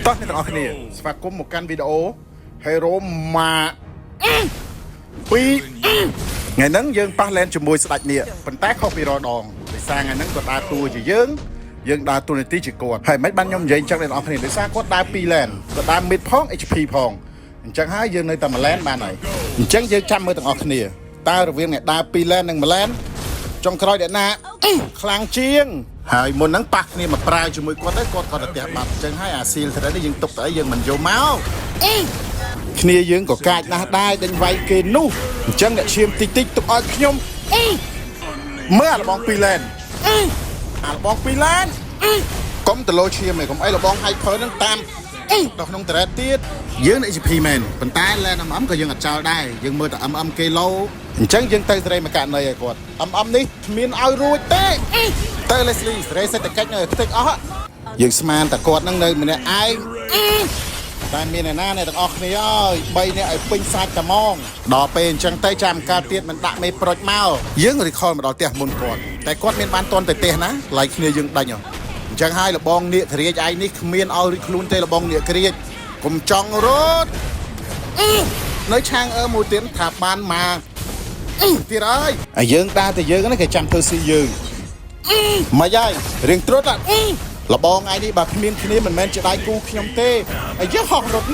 តោះអ្នកទាំងអស់គ្នាស្វាគមន៍មកកាន់វីដេអូ Hero ម៉ាពីរថ្ងៃហ្នឹងយើងប៉ះ lane ជាមួយស្ដេចនេះប៉ុន្តែខុសពីរាល់ដងដោយសារថ្ងៃហ្នឹងគាត់ដើរតួជាយើងយើងដើរតួនាទីជាគាត់ហើយមិនបានខ្ញុំនិយាយអញ្ចឹងអ្នកទាំងអស់គ្នាដោយសារគាត់ដើរពីរ lane គាត់ដើរ mid ផង HP ផងអញ្ចឹងហើយយើងនៅតែមួយ lane បានហើយអញ្ចឹងយើងចាំមើលទាំងអស់គ្នាតើរវាងអ្នកដើរពីរ lane និងមួយ lane ចុងក្រោយអ្នកណា ខ្លាំងជាងហើយមុនហ្នឹងប៉ះគ្នាមកប្រាវជាមួយគាត់ទៅគាត់ក៏ទៅផ្ទះបាត់អញ្ចឹងហើយអាស៊ីលទៅនេះយើងទុកទៅអីយើងមិនយកមកគ្នាយើងក៏កាចណាស់ដែរដេញវាយគេនោះអញ្ចឹងអ្នកឈាមតិចតិចទុកឲ្យខ្ញុំមើលអាលបងពីរ lane អាលបងពីរ lane កុំទៅលោឈាមឯងកុំអីលបង hyper ហ្នឹងតាមដល់ក្នុង turret ទៀតយើង HP មែនប៉ុន្តែ lane MM ក៏យើងអត់ចោលដែរយើងមើលតែ MM គេលោអញ្ចឹងយើងទៅសេរីមកករណីឲ្យគាត់ MM នេះគ្មានឲ្យរួចទេទៅ Leslie សេរីសេដ្ឋកិច្ចនៅខ្ទេចអស់យើងស្មានតែគាត់នឹងនៅម្នាក់ឯងតែមានអ្នកណាអ្នកទាំងអស់គ្នាអើយ3នាក់ឲ្យពេញសាច់តែហ្មងដល់ពេលអញ្ចឹងទៅចាំកើតទៀតមិនដាក់មេប្រុចមកយើង recall មកដល់ផ្ទះមុនគាត់តែគាត់មានបានតន់ទៅផ្ទះណាឡៃគ្នាយើងដាច់ហ៎អញ្ចឹងហើយលបងនៀកក្រៀចឯងនេះគ្មានឲ្យរួចខ្លួនទេលបងនៀកក្រៀចកុំចង់រត់នៅឆាងអឺមួយទៀតថាបានមកទៀតហើយហើយយើងដើរតែយើងហ្នឹងគេចាំធ្វើស៊ីយើងមិនហើយរៀងត្រុតលបងឯងនេះបើគ្មានគ្នាមិនមែនជាដៃគូខ្ញុំទេហើយយើងហោះរត់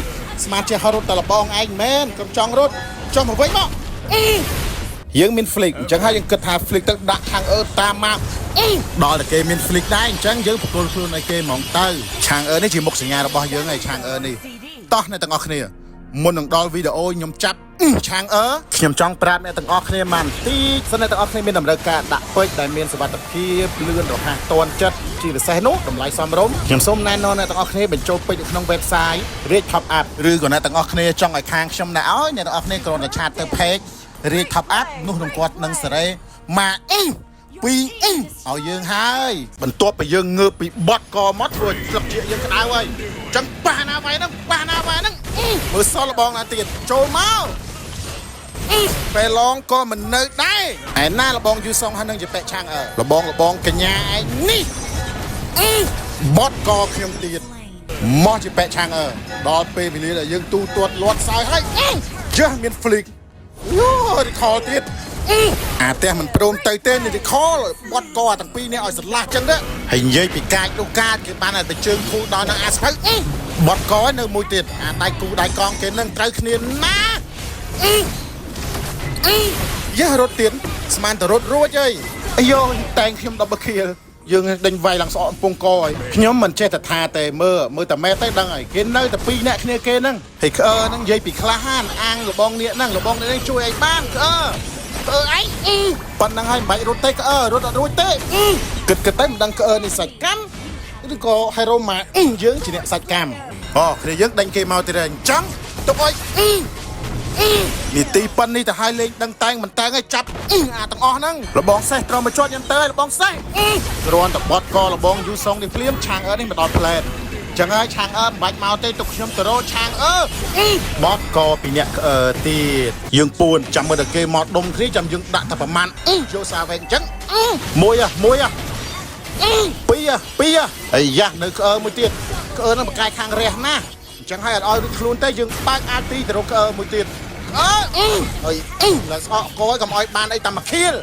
ស្មាតជាហោះរត់តែលបងឯងមែនកុំចង់រត់ចុះមកវិញមកយើងមាន flick អញ្ចឹងហើយយើងគិតថា flick ទៅដាក់ខាងអឺតាមមកដល់តែគេមាន flick ដែរអញ្ចឹងយើងប្រគល់ខ្លួនឲ្យគេហ្មងទៅឆាងអឺនេះជាមុខសញ្ញារបស់យើងហើយឆាងអឺនេះតោះអ្នកទាំងអស់គ្នាមុននឹងដល់វីដេអូខ្ញុំចាប់ឆាងអឺខ្ញុំចង់ប្រាប់អ្នកទាំងអស់គ្នាបានតិចសិនអ្នកទាំងអស់គ្នាមានតម្រូវការដាក់ពេជ្រដែលមានសុវត្ថិភាពលឿនរហ័សទាន់ចិត្តជាពិសេសនោះតម្លៃសមរម្យខ្ញុំសូមណែនាំអ្នកទាំងអស់គ្នាបញ្ចូលពេជ្រនៅក្នុង website រាជ Top Up ឬក៏អ្នកទាំងអស់គ្នាចង់ឲ្យខាងខ្ញុំណែឲ្យអ្នកទាំងអស់គ្នាគ្រាន់តែchat ទៅ page រាជ Top Up នោះនឹងគាត់នឹងសេរីម៉ាអ៊ីពីអ៊ីឲ្យយើងហើយបន្ទាប់ពីយើងងើបពីបត់កមកធ្វើឲ្យស្លឹកជាយើងក្តៅហើយអញ្ចឹងប៉ះណាវាយហ្នឹងប៉ះណាវាយហ្នឹងមើលសល់លបងណាទៀតចូលមកពេលឡងក៏មិននៅដែរឯណាលបងយូសុងហើយនឹងជាពាក់ឆាងអើលបងលបងកញ្ញាឯងនេះបត់កខ្ញុំទៀតមកជាពាក់ឆាងអើដល់ពេលវេលាដែលយើងទូទាត់លាត់សើហើយជះមាន flick យោ recall ទៀតអាផ្ទះមិនព្រមទៅទេនេះ recall បត់កអាទាំងពីរនេះឲ្យស្រឡះចឹងទៅហើយនិយាយពីកាចនោះកាចគេបានតែជើងគូដល់នឹងអាស្ភៅបត់កនៅមួយទៀតអាដៃគូដៃកងគេនឹងត្រូវគ្នាណាយ៉ារត់ទៀតស្មានតែរត់រួចអីអាយ៉ូតែងខ្ញុំ double kill យើងដេញវាយឡើងស្អកកំពងកហើយខ្ញុំមិនចេះតែថាទេមើលមើលតែម៉ែទៅដឹងហើយគេនៅតែពីរនាក់គ្នាគេហ្នឹងហើយក្អើហ្នឹងនិយាយពីក្លាហានអាងលបងនៀកហ្នឹងលបងនេះជួយឲ្យបានក្អើក្អើឯងប៉ុណ្ណឹងហើយមិនបាច់រត់ទេក្អើរត់អត់រួចទេគិតគិតទៅមិនដឹងក្អើនេះសាច់កម្មឬក៏ hero ម៉ាយើងជាអ្នកសាច់កម្មអូគ្នាយើងដេញគេមកទៀតហើយអញ្ចឹងទុកឲ្យនីតិប៉ុននេះទៅឲ្យលេងដឹងតែងមិនតែងឲ្យចាប់អាទាំងអស់ហ្នឹងលបងសេះត្រូវមកជាប់ញ៉ាំទៅលបងសេះគ្រាន់តែបត់កលបងយូសុងនេះភ្លាមឆាងអឺនេះមកដល់ផ្លែតចឹងហើយឆាងអឺមិនបាច់មកទេទុកខ្ញុំទៅរកឆាងអឺបត់កពីអ្នកក្អឺទៀតយើងពួនចាំមើលតែគេមកដុំគ្នាចាំយើងដាក់តែប្រមាណយកសាវែកអញ្ចឹងមួយហ៎មួយហ៎ពីរពីរអាយ៉ានៅក្អឺមួយទៀតក្អឺនឹងបកាយខាងរះណាអញ្ចឹងហើយអត់ឲ្យរួចខ្លួនទេយើងបើកអាទីទៅរកក្អឺមួយទៀតអើហើយឡើងស្អកកឲ្យកុំឲ្យបានអីតាមមួយខៀល